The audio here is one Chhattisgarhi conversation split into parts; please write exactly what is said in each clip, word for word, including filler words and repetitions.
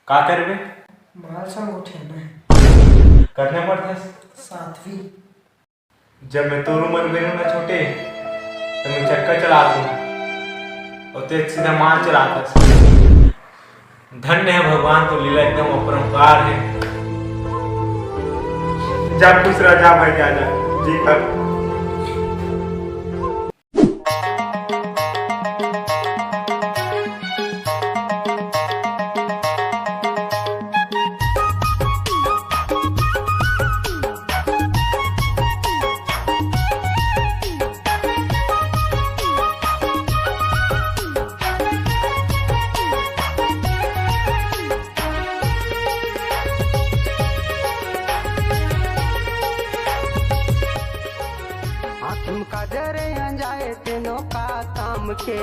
का करबे? माल संग गोठियाना हे। कतना पढ़थस? सातवीं। जब मैं तोर उमर में रहूं ना छोटे, तो मैं चक्का चलात हूं, और तें सीधा माल चलात हस। धन्य है भगवान, तो लीला एकदम अपरंपार है। जा खुश रह, जा भाई, जा, जा, जी कर। आँखी म काजर अंजाए तेनो का काम के।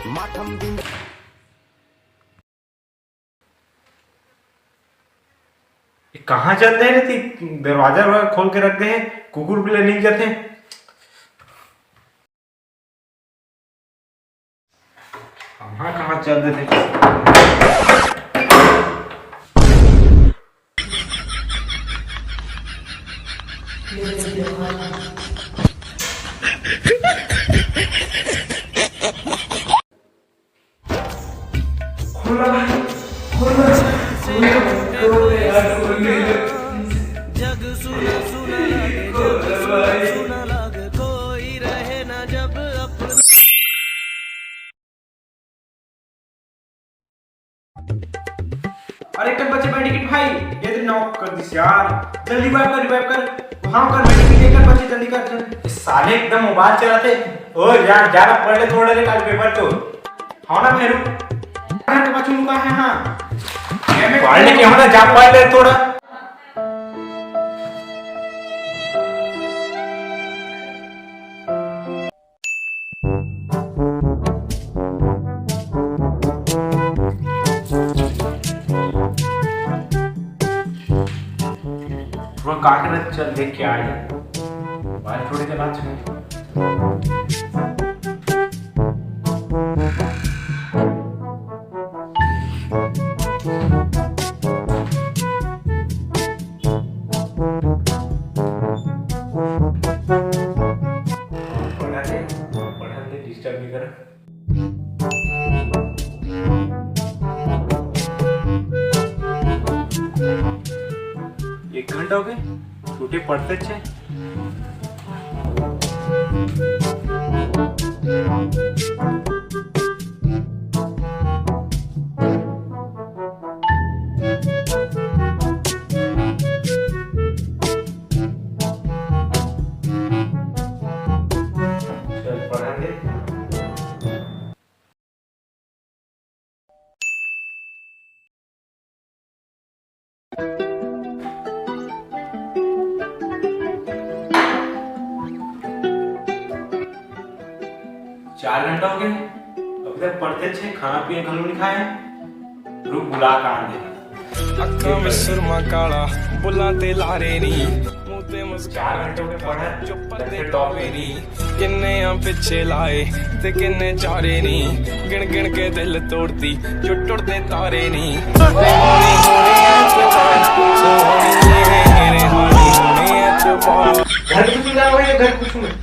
माथम बिंद ये कहाँ चल दे रे ती? दरवाजा वरवाजा खोल के रख दे हे, कुकुर बिल्ला नहीं जाते। कहाँ, कहाँ चल देथे? खोल ना भाई, खोल ना, खोल ना, खोल ना यार, खोल ना। जग सुना सुना लागे, खोल ना भाई। सुना लागे, कोई रहे ना जब अपना। अरे, कल बचे बैठ के भाई, ये तो नॉक कर दिस यार। जल्दी revive कर, revive कर। हाँ, कर बैठ के, कर बचे, जल्दी कर, जल्दी। ये साले एकदम मोबाइल चलाते। ओ यार, जा ना पढ़ ले थोड़ा रे, काल पेपर तो। हाँ ना भैरू, घर के पाछू लुका है, हाँ। पढ़ ले के हो ना, जा पढ़ ले थोड़ा। थोड़ा काट रहे, चल देख के आ जाए। बाल थोड़े के बाद पढ़ा दे, पढ़ा दे, डिस्टर्ब नहीं कर। एक घंटा हो गए, छोटे पढ़ते अच्छे। चल, पढ़ा दे। चार घंटा हो गया, अभी तक पढ़ते छे, खाना पीना घलो नहीं खाए। रुक, बुला के आन दे। ਅੱਖਾਂ ਵਿੱਚ ਸੁਰਮਾ ਕਾਲਾ, ਬੁੱਲਾਂ ਤੇ ਲਾਰੇ ਨੀ, ਮੂੰਹ ਤੇ ਮੁਸਕਾਨ। चार घंटे में पढ़ा, जो पर्दे टॉप मेरी। ਕਿੰਨੇ ਆ ਪਿੱਛੇ ਲਾਏ ਤੇ ਕਿੰਨੇ ਚਾਰੇ ਨੀ, ਗਿਣ ਗਿਣ ਕੇ ਦਿਲ ਤੋੜਦੀ ਜੋ ਟੁੱਟਦੇ ਤਾਰੇ ਨੀ। घर कुछ ना हो, घर कुछ में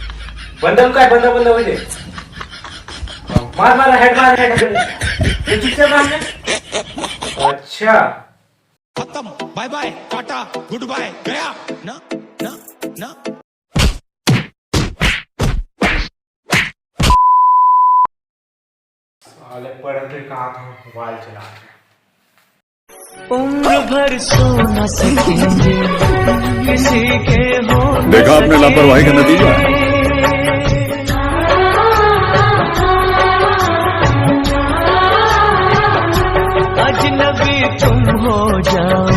बंदा लुका है, बंदा, बंदा हो जाए। मार, मार, हेड मार, हेड। ये किससे मारने? अच्छा। खत्म, बाय बाय, टाटा, गुड बाय, गया ना, ना, ना। साले पढ़ के कहा था, मोबाइल चला। उम्र भर सो न सकेंगे, किसी के हो न देखा आपने लापरवाही का नतीजा। अजनबी तुम हो जाओ।